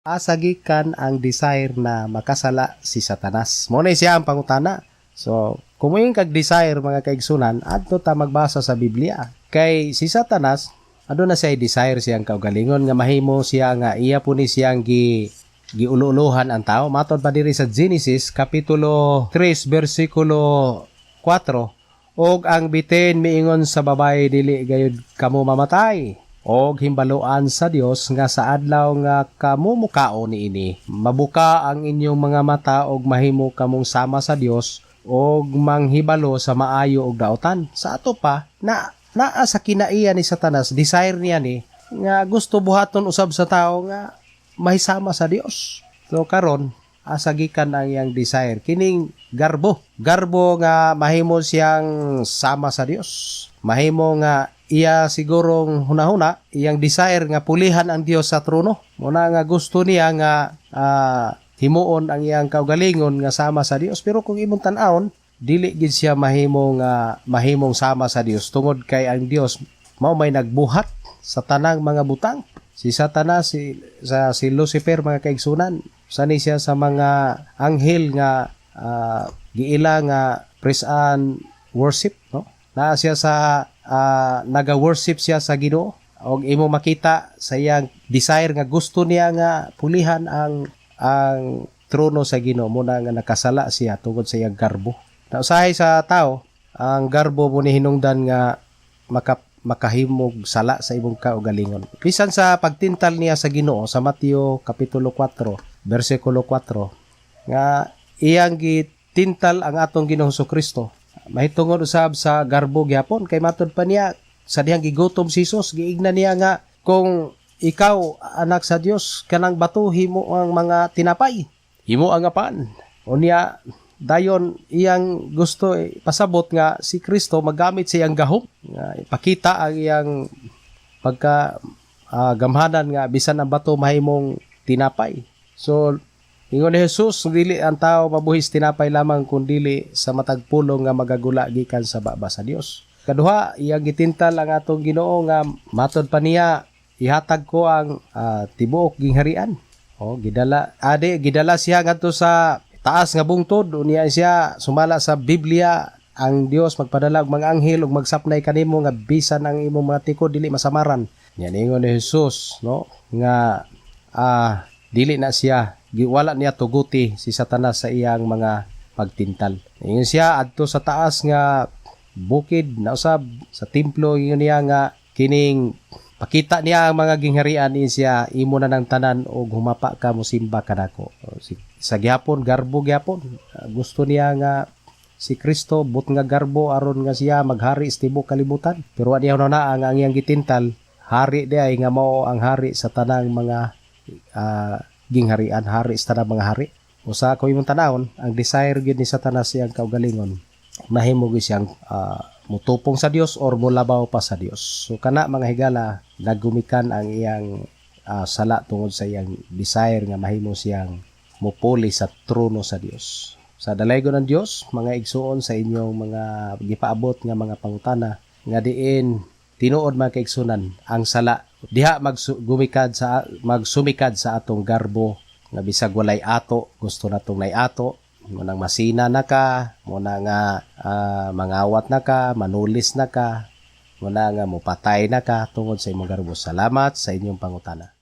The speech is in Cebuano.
Asa gikan ang desire na makasala si Satanas? Mo na siya ang pangutana. So, kung moingon kag desire, mga kaigsunan, adto ta magbasa sa Biblia. Kay si Satanas, aduna siya desire siyang kaugalingon nga mahimo siya nga iya po ni siyang giululuhan ang tao. Matod pa diri sa Genesis kapitulo 3 bersikulo 4, "Og ang bitin miingon sa babaye, 'Dili gayud kamo mamatay. Og himbaluan sa Dios nga sa adlaw nga kamo mukaon niini, mabuka ang inyong mga mata og mahimo kamong sama sa Dios og manghibalo sa maayo og daotan.'" Sa ato pa na naa sa kinaiya ni Satanas, desire niya ni nga gusto buhaton usab sa tao nga mahisama sa Dios. So karon, asa gikan ang iyang desire? Kining garbo. Garbo nga mahimo siyang sama sa Dios. Mahimo nga iya sigurong hunahuna, iyang desire nga pulihan ang Dios sa trono. Muna nga gusto niya nga himuon ang iyang kaugalingon nga sama sa Dios. Pero kung imong tan-awon, dili gid siya mahimo nga mahimong sama sa Dios tungod kay ang Dios mao may nagbuhat sa tanang mga butang. Si Satanas, si Lucifer, mga kaigsunan, sani siya sa mga anghel nga giila nga praise and worship, no? Naa siya sa naga-worship siya sa Ginoo og imo makita sa iyang desire nga gusto niya nga pulihan ang trono sa Ginoo, muna nga nakasala siya tungod sa iyang garbo. Na usahay sa tao, ang garbo mo ni hinungdan nga makahimog sala sa imong kaugalingon. Bisan sa pagtintal niya sa Ginoo sa Mateo kapitulo 4 bersikulo 4 nga iyang gitintal ang atong Ginoong Kristo. Mahitungod usab sa garbo gyapon kay matod pa niya sa dihang gigutom si Jesus, giigna niya nga, "Kung ikaw anak sa Dios, kanang bato himo ang mga tinapay. Himo ang apan." Unya dayon iyang gusto pasabot nga si Kristo magamit sa iyang gahom nga ipakita ang iyang pagka gamhanan nga bisan ang bato mahimong tinapay. So ingon ni Jesus, dili ang tao mabuhi sa tinapay lamang kundili sa matag pulong nga magagula gikan sa baba sa Dios. Kaduha, iyang gitintal ang atong Ginoo nga matod pa niya, "Ihatag ko ang tibuok gingharian." Oh, gidala ade gidala siya ngadto sa taas nga bungtod. Unya siya, sumala sa Biblia, ang Dios magpadala og mga anghel ug magsapnay kanimo nga bisan ang imong mga tikod dili masamaran. Nya ningon ni Jesus, no, nga dili na siya, wala niya tuguti si Satanas sa iyang mga pagtintal. Ingon siya adto sa taas nga bukid na usab sa templo, ingon niya nga kining pakita niya ang mga gingharian ni siya, "Imo na ng tanan og humapa ka mosimba kanako." Sa gihapon garbo gihapon. Gusto niya nga si Kristo but nga garbo aron nga siya maghari sa tibuok kalibutan. Pero wa niya na ang iyang gitintal hari di ay nga mao ang hari sa tanang mga gingharian, hari sa tanang mga hari. Usa kung imong tanawon, ang desire gyud ni Satanas siyang kaugalingon mahimo gyud siyang mutupong sa Dios or mulabaw pa sa Dios. So kana, mga higala, naggumikan ang iyang sala tungod sa iyang desire nga mahimo siyang mupuli sa trono sa Dios. Sa dalaygon ng Dios, mga igsuon, sa inyong mga gipaabot nga mga pangutana nga diin tinuod, mga kaigsunan, ang sala diha magsumikad sa magsumikad sa atong garbo nga bisag walay ato, gusto natong nay ato. Mo nang masina na ka, mo na nga mangawat na ka, manulis na ka, mo na nga mupatay na ka tungod sa imong garbo. Salamat sa inyong pangutana.